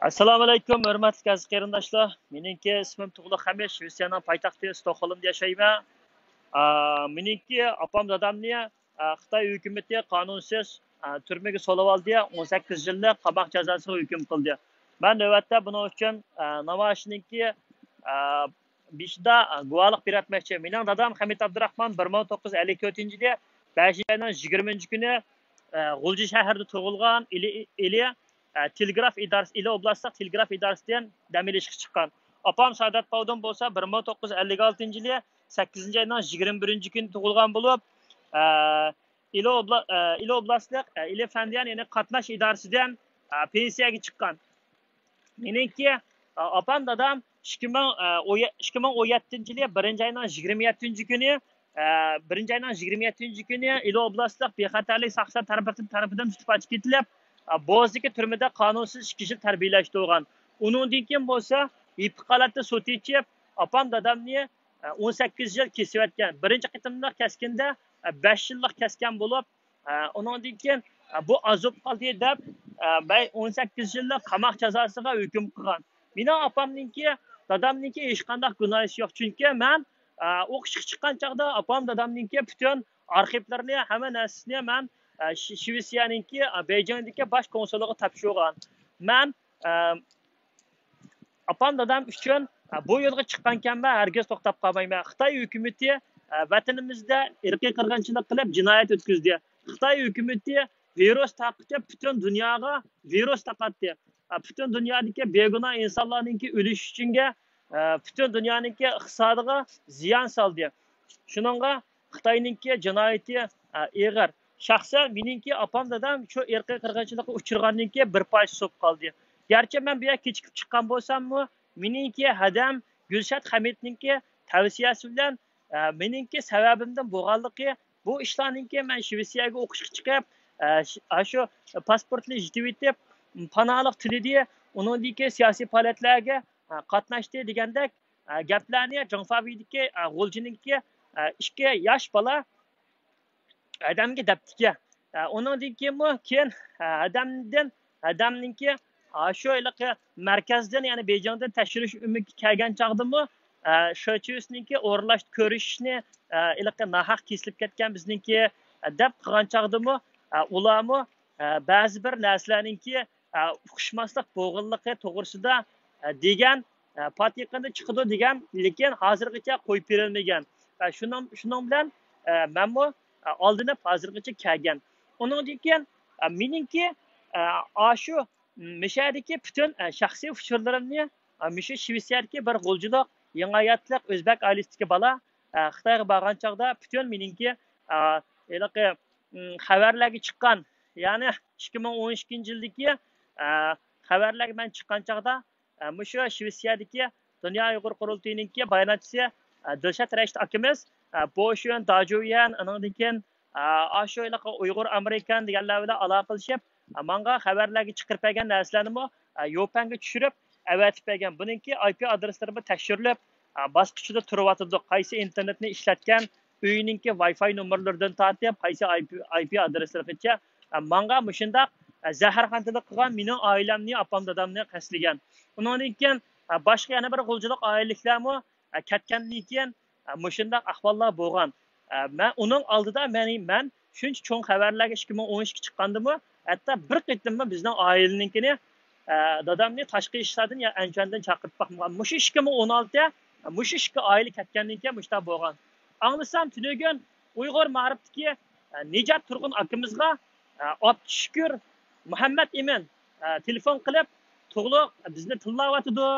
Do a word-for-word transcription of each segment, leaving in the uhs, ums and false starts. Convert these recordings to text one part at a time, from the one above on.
ئەسسالامۇئەلەيكۇم، ھۆرمەتلىك ئەزىز قېرىنداشلار. مېنىڭكى ئىسمىم تۇغلۇق خەمىت، شىۋېتسىيەنىڭ پايتەختى ستوكھولمدا ياشايمەن. ئا، مېنىڭكى ئاپام دادامنى، ئا، خىتاي ھۆكۈمىتى قانۇنسىز، ئا، تۈرمىگە سولىۋالدى، ئون سەككىز يىللىق قاماق جازاسىغا ھۆكۈم قىلدى. مەن نۆۋەتتە بۇنىڭ ئۈچۈن، ئا، نامايىشنىڭكى، ئا، بېشىدا، ئا، گۇۋاھلىق بېرەتمەكچى. مېنىڭ دادام خەمىت ئابدۇراخمان بىر مىڭ توققۇز يۈز ئەللىك تۆتىنچى يىلى بەشىنچى ئاينىڭ يىگىرمىنچى كۈنى، ئا، غۇلجا شەھىرىدە تۇغۇلغان، ئىلى، ئىلى، ئا، تېلېگراف ئىدارىسى، ئىلى ئوبلاستلىق تېلېگراف ئىدارىسىدىن دەم ئېلىشقا چىققان. ئاپام سائادەت باۋدۇن بولسا بىر مىڭ توققۇز يۈز ئەللىك ئالتىنچى يىلى سەككىزىنچى ئاينىڭ يىگىرمە بىرىنچى كۈنى تۇغۇلغان بولۇپ، ئا، ئىلى ئوبلا-، ئا، ئىلى ئوبلاستلىق، ئا، ئىلى فەندىيان، يەنى قاتناش ئىدارىسىدىن، ئا، پېنسىيەگە چىققان. مېنىڭكى، ئا، ئاپام دادام ئىككى مىڭ، ئا، ئون يە-، ئىككى مىڭ ئون يەتتىنچى يىلى بىرىنچى ئاينىڭ يىگىرمە يەتتىنچى كۈنى، ئا، بىرىنچى ئاينىڭ يىگىرمە يەتتىنچى كۈنى ئىلى ئوبلاستلىق بىخەتەرلىك ساقچىلار تەرىپىدىن، تەرىپىدىن تۇتۇپ ئاچىقىپ كېتىلىپ، ئا، بوزدىكى تۈرمىدە قانۇنسىز ئىككى يىل تەربىيەلەشتۈرگەن. ئۇنىڭدىن كېيىن بولسا يېپىق ھالەتتە سوت ئېچىپ، ئاپام دادامنى، ئا، ئون سەككىز يىل كېسىۋەتكەن. بىرىنچى قېتىملىق كەسكىندە، ئا، بەش يىللىق كەسكەن بولۇپ، ئە، ئۇنىڭدىن كېيىن، ئە، بۇ ئاز بولۇپ قالدى دەپ، ئە، بەي ئون سەككىز يىللىق قاماق جازاسىغا ھۆكۈم قىلغان. مېنىڭ ئاپامنىڭكى، دادامنىڭكى ھېچقانداق گۇناھىسى يوق. چۈنكى مەن، ئە، ئوقۇشقا چىققان چاغدا ئاپام دادامنىڭكى پۈتۈن ئارخىپلىرىنى، ھەممە نەرسىسىنى مەن، ئە، شى-، شىۋېتسىيەنىڭكى، ئە، بېيجىڭدىكى باش كونسۇلىغا تاپشۇرغان. مەن، ئە، ئاپام دادام ئۈچۈن، ئە، بۇ يولغا چىققانكەنمەن، ھەرگىز توختاپ قالمايمەن. خىتاي ھۆكۈمىتى، ئە، ۋەتىنىمىزدە ئىرقىي قىرغىنچىلىق قىلىپ جىنايەت ئۆتكۈزدى. خىتاي ھۆكۈمىتى ۋىرۇس تارقىتىپ، پۈتۈن دۇنياغا ۋىرۇس تارقاتتى. ئە، پۈتۈن دۇنيادىكى بىگۇناھ ئىنسانلارنىڭكى ئۆلۈشى ئۈچۈنگە، ئە، پۈتۈن دۇنيانىڭكى ئىقتىسادىغا زىيان سالدى. شۇنىڭغا خىتاينىڭكى جىنايىتى، ئە، ئېغىر. شەخسەن مېنىڭكى ئاپام دادام شۇ ئىرقىي قىرغىنچىلىققا ئۇچرىغاندىن كېيىن بىر پارچە سوپ قالدى. گەرچە مەن بۇ يەرگە كېچىكىپ چىققان بولساممۇ، مېنىڭكى ھەدەم گۈلشات خەمىتنىڭكى تەۋسىيەسى بىلەن، ئە، مېنىڭكى سەۋەبىمدىن بولغانلىقى، بۇ ئىشلارنىڭكى مەن شىۋېتسىيەگە ئوقۇشقا چىقىپ، ئە، ش-، ئاشۇ پاسپورتنى يېتىۋېتىپ، پاناھلىق تىلىدى، ئۇنىڭدىن كېيىن سىياسىي پائالىيەتلەرگە، ئە، قاتناشتى دېگەندەك، ئە، گەپلەرنى جاڭفاۋىدىكى، ئە، غۇلجىنىڭكى، ئە، ئىككى ياش بالا ھەدەمگە دەپتىكەن. ئە، ئۇنىڭدىن كېيىنمۇ كېيىن، ئە، ھەدەمدىن، ھەدەمنىڭكى، ئە، شۇ ھېلىقى مەركەزدىن، يەنى بېيجىڭدىن تەكشۈرۈش ئۆمىكى كەلگەن چاغدىمۇ، ئە، شېچۈسنىڭكى ئورۇنلاشتۇرۇش كۆرۈشۈشنى، ئە، ھېلىقى ناھەق كېسىلىپ كەتكەن بىزنىڭكى، ئە، دەپ قىلغان چاغدىمۇ، ئە، ئۇلارمۇ، ئە، بەزى بىر نەرسىلەرنىڭكى، ئە، ئۇقۇشماسلىق بولغانلىقى توغرىسىدا، ئە، دېگەن، ئە، پات يېقىندا چىقىدۇ دېگەن، لېكىن ھازىرغىچە قويۇپ بېرىلمىگەن. ئە، شۇنىڭ، شۇنىڭ بىلەن، ئە، مەنمۇ، ئە، ئالدىنىپ ھازىرغىچە كەلگەن. ئۇنىڭدىن كېيىن، ئە، مېنىڭكى، ئە، ئاشۇ مىشەدىكى پۈتۈن، ئە، شەخسىي ئۇچۇرلىرىمنى، ئە، مۇشۇ شىۋېتسىيەدىكى بىر غۇلجىلىق، يېڭى ھاياتلىق ئۆزبەك ئائىلىسىدىكى بالا، ئە، خىتايغا بارغان چاغدا پۈتۈن مېنىڭكى، ئە، ھېلىقى، م، خەۋەرلەرگە چىققان، يەنى ئىككى مىڭ ئون ئىككىنچى يىلدىكى، ئە، خەۋەرلەرگە مەن چىققان چاغدا، ئە، مۇشۇ شىۋېتسىيەدىكى دۇنيا ئۇيغۇر قۇرۇلتىيىنىڭكى باياناتچىسى، ئە، دىلشات رەشىت ئاكىمىز، ئە، بوشۈن، داجۇيۈەن، ئانىڭدىن كېيىن، ئە، ئاشۇ ھېلىقى ئۇيغۇر ئامېرىكان دېگەنلەر بىلەن ئالاقىلىشىپ، ئە، ماڭا خەۋەرلەرگە چىقىرىپ بەرگەن نەرسىلەرنىمۇ، ئە، يوپەنگە چۈشۈرۈپ ئەۋەتىپ بەرگەن. بۇنىڭكى ئاي پى ئادرېسلىرىمۇ تەكشۈرۈلۈپ، ئە، باسقۇچىدا تۇرۇۋاتىدۇ. قايسى ئىنتېرنېتنى ئىشلەتكەن، ئۆيىنىڭكى ۋاي فاي نومۇرلىرىدىن تارتىپ، قايسى ئاي پى، ئاي پى ئادرېسلىرىغىچە، ئە، ماڭا مۇشۇنداق، ئە، زەھەرخەندىلىك قىلغان مېنىڭ ئائىلەمنى، ئاپام دادامنى قەستلىگەن. ئۇنىڭدىن كېيىن، ئە، باشقا يەنە بىر غۇلجىلىق ئائىلىلىكلەرمۇ، ئە، كەتكەندىن كېيىن، ئە، مۇشۇنداق ئەھۋاللار بولغان. ئە، مەن ئۇنىڭ ئالدىدا مەن، مەن شۇنچە چوڭ خەۋەرلەرگە ئىككى مىڭ ئون ئىككى چىققاندىمۇ، ھەتتا بىر قېتىممۇ بىزنىڭ ئائىلىنىڭكىنى، ئە، دادامنى تاشقى ئىشلاردىن يا ئەنچۈەندىن چاقىرىپ باقمىغان. مۇشۇ ئىككى مىڭ ئون ئالتە، مۇشۇ ئىككى ئائىلە كەتكەندىن كېيىن مۇشۇنداق بولغان. ئاڭلىسام، تۈنۈگۈن ئۇيغۇر مائارىپتىكى، ئە، نىجات تۇرغۇن ئاكىمىزغا، ئە، ئابدۇشۈكۈر مۇھەممەت ئىمىن، ئە، تېلېفون قىلىپ، تۇغلۇق بىزنى تىللاۋاتىدۇ،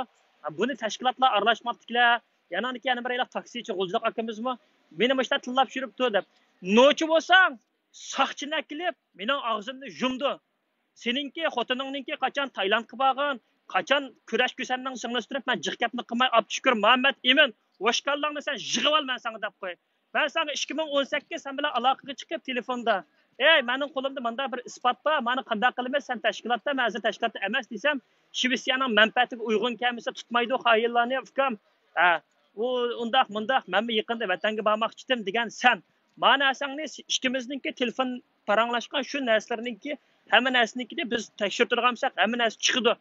ئە، بۇنى تەشكىلاتلار ئارىلاشماپتىكەن، يەنە ئاندىكى يەنە بىر ھېلىقى تاكسىچى غۇلجىلىق ئاكىمىزمۇ مېنى مۇشۇنداق تىللاپ يۈرۈپتۇ دەپ. نوچى بولساڭ، ساقچىنى ئەكېلىپ، مېنىڭ ئاغزىمنى يۇمدۇ. سېنىڭكى خوتۇنۇڭنىڭكى قاچان تايلاندقا بارغان، قاچان كۈرەش كۈسەننىڭ سىڭلىسى تۇرۇپ، مەن جىق گەپنى قىلماي، ئابدۇشۈكۈر مۇھەممەت ئىمىن، ۋوشكاللاڭنى سەن يىغىۋال، مەن ساڭا دەپ قوي. مەن ساڭا ئىككى مىڭ ئون سەككىز سەن بىلەن ئالاقىگە چىقىپ تېلېفوندا، ئەي، مېنىڭ قولۇمدا مۇنداق بىر ئىسپات بار، مانا قانداق قىلىمىز، سەن تەشكىلاتتا، مەن ھازىر تەشكىلاتتا ئەمەس دېسەم، شىۋېتسىيەنىڭ مەنپەئەتىگە ئۇيغۇن كەلمىسە تۇتمايدۇ خائىنلارنى، ئۇكام. ھە، ئۇ ئۇنداق مۇنداق، مەنمۇ يېقىندا ۋەتەنگە بارماقچىدىم دېگەن سەن. ما نەرسەڭنى ئىككىمىزنىڭكى تېلېفون پاراڭلاشقان شۇ نەرسىلەرنىڭكى ھەممە نەرسىنىڭكىنى بىز تەكشۈرتىدىغان بولساق، ھەممە نەرسە چىقىدۇ.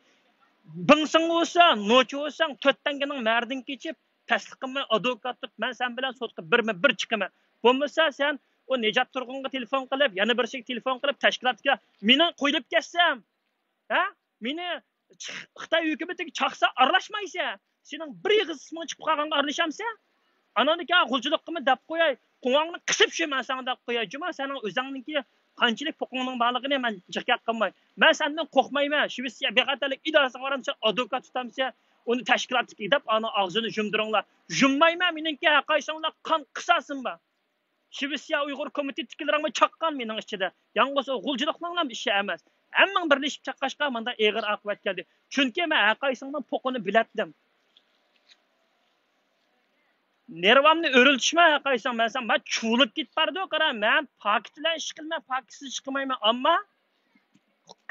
بىڭسىڭ بولسا، نوچى بولساڭ، تۆت تەڭگىنىڭ مەردىن كېچىپ، تەسلىقىمنى ئادۋوكاتلىق، مەن سەن بىلەن سوتقا بىرمۇ بىر چىقىمەن. بولمىسا سەن ئۇ نىجات تۇرغۇنغا تېلېفون قىلىپ، يەنە بىرسىگە تېلېفون قىلىپ، تەشكىلاتقا مېنىڭ قويۇلۇپ كەتسەم، ھە؟ مېنى خىتاي ھۆكۈمىتىگە چاقسا ئارىلاشمايسەن. سېنىڭ بىر ئېغىز ئىسمىڭ چىقىپ قالغانغا ئارىلىشامسەن؟ ئاناندىكىن غۇلجىلىققىمۇ دەپ قوياي، قوڭاڭنى قىسىپ شۇ مەن ساڭا دەپ قوياي جۇما، سېنىڭ ئۆزۈڭنىڭكى قانچىلىك پۇقۇڭنىڭ بارلىقىنى مەن جىق گەپ قىلماي. مەن سەندىن قورقمايمەن، شىۋېتسىيە بىخەتەرلىك ئىدارىسىغا بارامسەن، ئادۋوكات تۇتامسەن، ئۇنى تەشكىلاتتىكى دەپ ئانا ئاغزىنى يۇمدۇرۇڭلار. يۇممايمەن، مېنىڭكى ھەرقايسىڭلار قان قىساسىم بار. شىۋېتسىيە ئۇيغۇر كومىتېتتىكىلىرىڭمۇ چاققان مېنىڭ ئىچىدە. يالغۇز ئۇ غۇلجىلىقنىڭلا ئىشى ئەمەس. ھەممىڭ بىرلىشىپ چاققاچقا مۇنداق ئېغىر ئاقىۋەت كەلدى. چۈنكى مەن ھەرقايسىڭنىڭ پوقىنى بىلەتتىم. نېرۋامنى ئۆرۈلتۈشمە ھەرقايسىڭ. مەن سەن، مەن چۇۋۇلۇپ كېتىپ بارىدۇ، قارا، مەن پاكىت بىلەن ئىش قىلىمەن، پاكىتسىز چىقمايمەن. ئەمما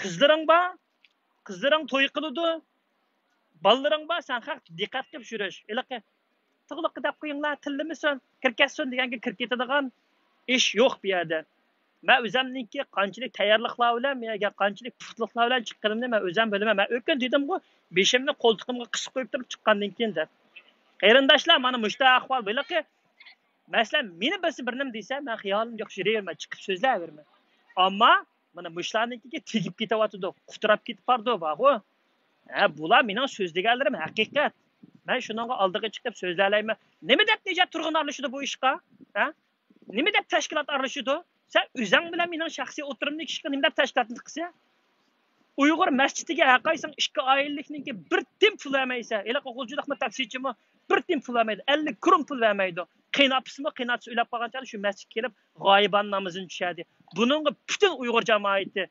قىزلىرىڭ بار، قىزلىرىڭ توي قىلىدۇ، بالىلىرىڭ بار، سەن خەق دىققەت قىلىپ يۈرۈش. ھېلىقى تۇغلۇققا دەپ قويۇڭلار، تىللىمىسۇن، كىرىپ كەتسۇن دېگەنگە كىرىپ كېتىدىغان ئىش يوق بۇ يەردە. مەن ئۆزەمنىڭكى قانچىلىك تەييارلىقلار بىلەن، بۇ يەرگە قانچىلىك پۇختىلىقلار بىلەن چىققىنىمنى مەن ئۆزەم بىلىمەن. مەن ئۆتكەن دېدىمغۇ، بېشىمنى قولتۇقۇمغا قىسىپ قويۇپ تۇرۇپ چىققاندىن كېيىن دەپ. قېرىنداشلار، مانا مۇشۇنداق ئەھۋال بۇيلىقى. مەسىلەن، مېنى بىرسى بىر نېمە دېسە، مەن خىيالىم يوق، يۈرۈۋېرىمەن، چىقىپ سۆزلەۋېرىمەن. ئەمما مانا مۇشۇلارنىڭكىگە تېگىپ كېتىۋاتىدۇ، قۇتراپ كېتىپ بارىدۇ، بارغۇ. ھە، بۇلار مېنىڭ سۆزلىگەنلىرىم ھەقىقەت. مەن شۇنىڭغا ئالدىغا چىقىپ سۆزلەيەلەيمەن. نېمە دەپ نىجات تۇرغۇن ئارىلىشىدۇ بۇ ئىشقا؟ ھە؟ نېمە دەپ تەشكىلات ئارىلىشىدۇ؟ سەن ئۆزۈڭ بىلەن مېنىڭ شەخسىي ئوتتۇرامدىكى ئىشقا نېمە دەپ تەشكىلاتنى قىلىسەن؟ ئۇيغۇر مەسچىتىگە ھەرقايسىڭ ئىككى ئائىلىلىكنىڭكى بىر تىيىن پۇل بەرمەيسەن. ھېلىقى غۇلجىلىقمۇ، تاكسىچىمۇ بىر تىيىن پۇل بەرمەيدۇ. ئەللىك كرون پۇل بەرمەيدۇ. قېيىنئاپىسىمۇ قېيىنئاتىسى ئۆلۈپ قالغان چاغدا شۇ مەسچىتكە كېلىپ غايىبانە نامىزىنى چۈشەردى. بۇنىڭغا پۈتۈن ئۇيغۇر جامائىتى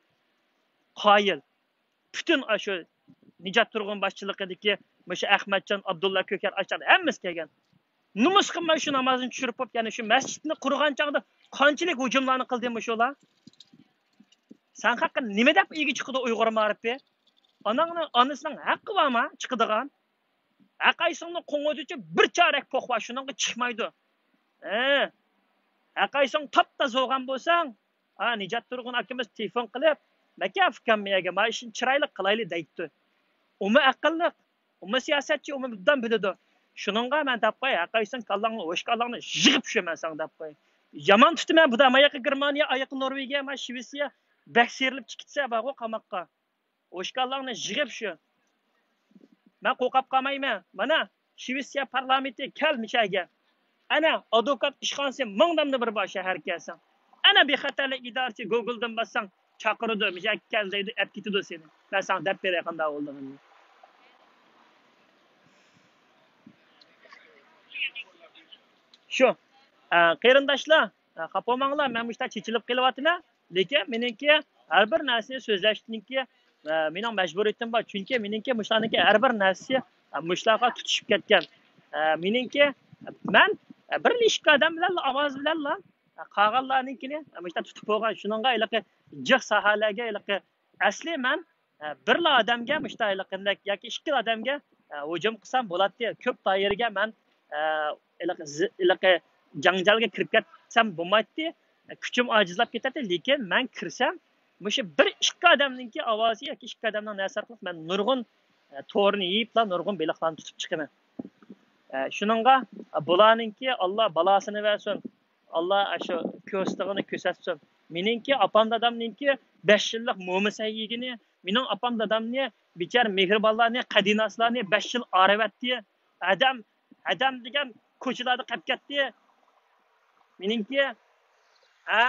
قايىل. پۈتۈن ئاشۇ نىجات تۇرغۇن باشچىلىقىدىكى مۇشۇ ئەخمەتجان، ئابدۇللا كۆكەر، ئاشۇ ھەممىسى كەلگەن. نومۇس قىلماي شۇ نامازنى چۈشۈرۈپ بوپ، يەنە شۇ مەسچىتنى قۇرغان چاغدا قانچىلىك ھۇجۇملارنى قىلدى مۇشۇلار؟ سەن خەققە نېمە دەپ ئىگە چىقىدۇ ئۇيغۇر مائارىپى؟ ئاناڭنىڭ، ئانىسىنىڭ ھەققى بارما چىقىدىغان؟ ھەرقايسىڭنىڭ قوڭغۇزىچە بىر چارەك پوق بار، شۇنىڭغا چىقمايدۇ. ھە، ھەرقايسىڭ تاپتازا بولغان بولساڭ، ھا، نىجات تۇرغۇن ئاكىمىز تېلېفون قىلىپ، مەكە ئۇكام، مەيەگە ما ئىشنى چىرايلىق قىلايلى دەيتتى. ئۇمۇ ئەقىللىق، ئۇمۇ سىياسەتچى، ئۇمۇ ئوبدان بىلىدۇ. شۇنىڭغا مەن دەپ قوي، ھەرقايسىڭ كاللاڭنى، ھوش كاللاڭنى يىغىپ چۈشۈرىمەن ساڭا دەپ قوي. يامان تۇتىمەن بۇدا، ما ياقى گېرمانىيە، ئاياقى نورۋېگىيە، ما شىۋېتسىيە، بەك سىيرىلىپ چىقىتسە بارغۇ قاماققا. ھوش كاللاڭنى يىغىپ شۇ. مەن قورقۇپ قالمايمەن. مانا، شىۋېتسىيە پارلامېنتى كەل مىشەگە. ئەنە، ئادۋوكات ئىشخانىسى مىڭ داندا بىر بار شەھەرگە كەلسەڭ. ئەنە، بىخەتەرلىك ئىدارىسى گوگلدىن باسساڭ، چاقىرىدۇ، مىشەگە كەل دەيدۇ، ئەپ كېتىدۇ سېنى. مەن ساڭا دەپ بېرەي قانداق بولىدىغىنىنى. شۇ. ئە، قېرىنداشلار، ئە، خاپا بولماڭلار، مەن مۇشۇنداق چېچىلىپ قېلىۋاتىمەن. لېكىن مېنىڭكى ھەر بىر نەرسىنى سۆزلەشنىڭكى، ئە، مېنىڭ مەجبۇرىيىتىم بار. چۈنكى مېنىڭكى مۇشۇلارنىڭكى ھەر بىر نەرسىسى، ئە، مۇشۇلارغا تۇتىشىپ كەتكەن. ئە، مېنىڭكى، مەن، ئە، بىرلا ئىككى ئادەم بىلەنلا، ئاۋاز بىلەنلا، ئە، قالغانلارنىڭكىنى، ئە، مۇشۇنداق تۇتۇپ بولغان. شۇنىڭغا ھېلىقى جىق ساھەلەرگە ھېلىقى ئەسلى مەن، ئە، بىرلا ئادەمگە مۇشۇنداق ھېلىقىندەك ياكى ئىككىلا ئادەمگە، ئە، ھۇجۇم قىلسام بولاتتى. كۆپ دائىرىگە مەن، ئە، ھېلىقى زى-، ھېلىقى جاڭجالغا كىرىپ كەتسەم بولمايتتى. ئە، كۈچۈم ئاجىزلاپ كېتەتتى. لېكىن مەن كىرسەم، مۇشۇ بىر ئىككى ئادەمنىڭكى ئاۋازى ياكى ئىككى ئادەمنىڭ نەرسە ئارقىلىق مەن نۇرغۇن، ئە، تورنى يېيىپلا نۇرغۇن بېلىقلارنى تۇتۇپ چىقىمەن. ئە، شۇنىڭغا، ئە، بۇلارنىڭكى ئاللا بالاسىنى بەرسۇن. ئاللا ئاشۇ كۆرسىتىدىغىنى كۆرسەتسۇن. مېنىڭكى ئاپام دادامنىڭكى بەش يىللىق مومىسەن يېگىنى، مېنىڭ ئاپام دادامنى، بىچارە مېھرىبانلارنى، قەدىناسلارنى بەش يىل ئارىۋەتتى. ھەدەم، ھەدەم دېگەن كوچىلاردا قېلىپ كەتتى. مېنىڭكى، ھە؟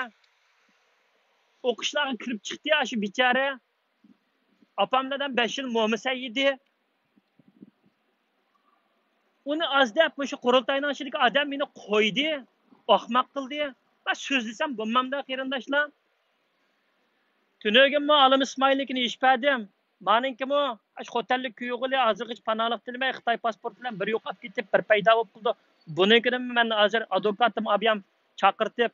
ئوقۇشلارغا كىرىپ چىقتى ئاشۇ بىچارە. ئاپام دادام بەش يىل مومىسەن يېدى. ئۇنى ئاز دەپ، مۇشۇ قۇرۇلتاينىڭ ئىچىدىكى ئادەم مېنى قويدى، ئاخماق قىلدى. مەن سۆزلىسەم بولمامدا، قېرىنداشلار. تۈنۈگۈنمۇ ئالىم ئىسمائىلنىڭكىنى يېشىپ بەردىم. مانىڭكىمۇ، ئاشۇ خوتەنلىك كۈيئوغلى ھازىرغىچە پاناھلىق تىلىمەي، خىتاي پاسپورت بىلەن بىر يوقاپ كېتىپ، بىر پەيدا بولۇپ قالدى. بۇنىڭكىنىمۇ مەن ھازىر ئادۋوكاتىم ئابىيام چاقىرتىپ،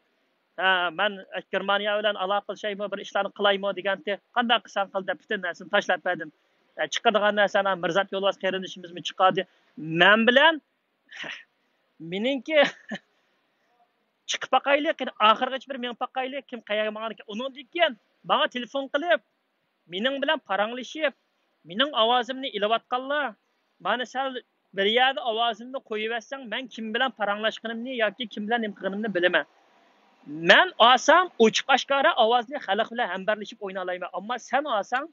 ھە، مەن گېرمانىيە بىلەن ئالاقىلىشايمۇ، بىر ئىشلارنى قىلايمۇ دېگەنتى. قانداق قىلساڭ قىل دەپ پۈتۈن نەرسىنى تاشلاپ بەردىم. ئە، چىقىدىغان نەرسەنى مىرزات يولۋاس قېرىندىشىمىزمۇ چىقاردى. مەن بىلەن، مېنىڭكى، چىقىپ باقايلى، قېنى ئاخىرغىچە بىر مېڭىپ باقايلى، كىم قەيەرگە ماڭغانىكەن. ئۇنىڭدىن كېيىن ماڭا تېلېفون قىلىپ، مېنىڭ بىلەن پاراڭلىشىپ، مېنىڭ ئاۋازىمنى ئېلىۋاتقانلار، مانا سەل بىر يەردە ئاۋازىمنى قويۇۋەتسەڭ، مەن كىم بىلەن پاراڭلاشقىنىمنى ياكى كىم بىلەن نېمە قىلغىنىمنى بىلىمەن. مەن ئالسام، ئوچۇق ئاشكارا ئاۋازنى خەلق بىلەن ھەمبەرلىشىپ ئوينالايمەن. ئەمما سەن ئالساڭ،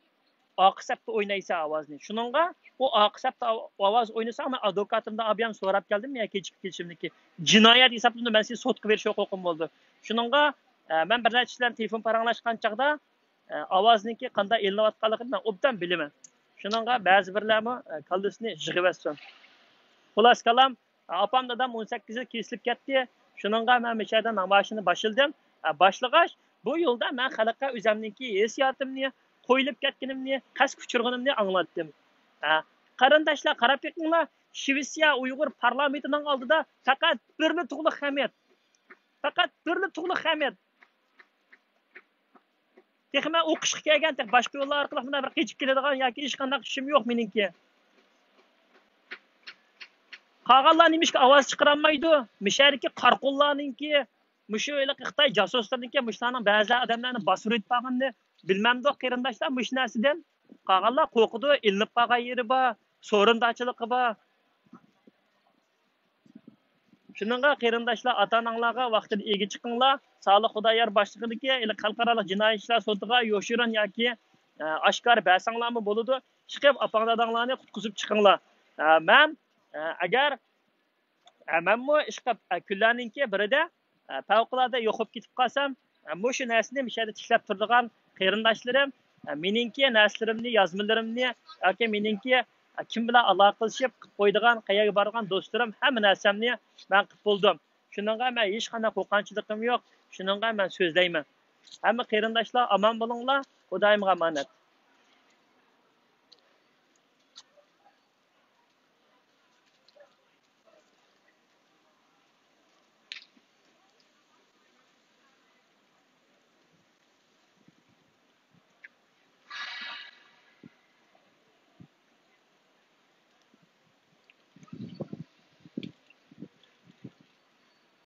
ئارقا سەپتە ئوينايسەن ئاۋازنى. شۇنىڭغا ئۇ ئارقا سەپتە ئاۋ-، ئاۋاز ئوينىساڭ، مەن ئادۋوكاتىمدىن ئابىيان سوراپ كەلدىم، يا كېچىكىپ كېلىشىمنىڭكى جىنايەت ھېسابلىنىدۇ، مەن سېنى سوتقا بېرىش ھوقۇقۇم بولىدۇ. شۇنىڭغا، ئە، مەن بىر نەچچە كىشى بىلەن تېلېفون پاراڭلاشقان چاغدا، ئە، ئاۋازنىڭكى قانداق ئېلىنىۋاتقانلىقىنى مەن ئوبدان بىلىمەن. شۇنىڭغا بەزى بىرلەرمۇ، ئە، كاللىسىنى يىغىۋەتسۇن. خۇلاسە كالام، ئاپام دادام ئون سەككىز يىل كېسىلىپ كەتتى. شۇنىڭغا مەن مۇشۇ يەردە نامايىشىنى باشلىدىم. ئە، باشلىغاچ، بۇ يولدا مەن خەلققە ئۆزۈمنىڭكى ھېسسىياتىمنى، قويۇلۇپ كەتكىنىمنى، قەستكە ئۇچرىغىنىمنى ئاڭلاتتىم. ئە، قېرىنداشلار، قاراپ بېقىڭلار، شىۋېتسىيە ئۇيغۇر پارلامېنتىنىڭ ئالدىدا پەقەت بىرلا تۇغلۇق خەمىت. پەقەت بىرلا تۇغلۇق خەمىت. تېخى مەن ئوقۇشقا كەلگەن، تېخى باشقا يوللار ئارقىلىق مۇنداق بىر قېچىپ كېلىدىغان ياكى ھېچقانداق ئىشىم يوق مېنىڭكى. قالغانلار نېمىشقا ئاۋاز چىقىرالمايدۇ؟ مۇشۇ يەردىكى قارقۇنلارنىڭكى، مۇشۇ ھېلىقى خىتاي جاسۇسلىرىنىڭكى مۇشۇلارنىڭ بەزى ئادەملەرنى باسۇرۇۋېتىپ بارغىنىنى بىلمەمدۇق قېرىنداشلار مۇشۇ نەرسىدىن. قالغانلار قورقىدۇ، ئېلىنىپ قالغان يېرى بار، سورۇنداچىلىقى بار. شۇنىڭغا قېرىنداشلار، ئاتا-ئاناڭلارغا ۋاقتىدا ئىگە چىقىڭلار. سالىھ خۇدايار باشلىقىدىكى ھېلىقى خەلقئارالىق جىنايى ئىشلار سوتىغا يوشۇرۇن ياكى، ئە، ئاشكارا بەرسەڭلارمۇ بولىدۇ. چىقىپ ئاپاڭ داداڭلارنى قۇتقۇزۇپ چىقىڭلار. ئە، مەن، ئە، ئەگەر، ئە، مەنمۇ ئىشقىلىپ، ئە، كۈنلەرنىڭكى بىرىدە، ئە، پەۋقۇلئاددە يوقاپ كېتىپ قالسام، ئە، مۇشۇ نەرسىنى مۇشۇ يەردە تىكلەپ تۇرىدىغان قېرىنداشلىرىم، ئە، مېنىڭكى نەرسىلىرىمنى، يازمىلىرىمنى ياكى مېنىڭكى، ئە، كىم بىلەن ئالاقىلىشىپ قىلىپ قويىدىغان، قەيەرگە بارىدىغان دوستلىرىم، ھەممە نەرسەمنى مەن قىلىپ بولدۇم. شۇنىڭغا مەن ھېچقانداق قورقۇنچىلىقىم يوق. شۇنىڭغا مەن سۆزلەيمەن. ھەممە قېرىنداشلار ئامان بولۇڭلار. خۇدايىمغا ئامانەت.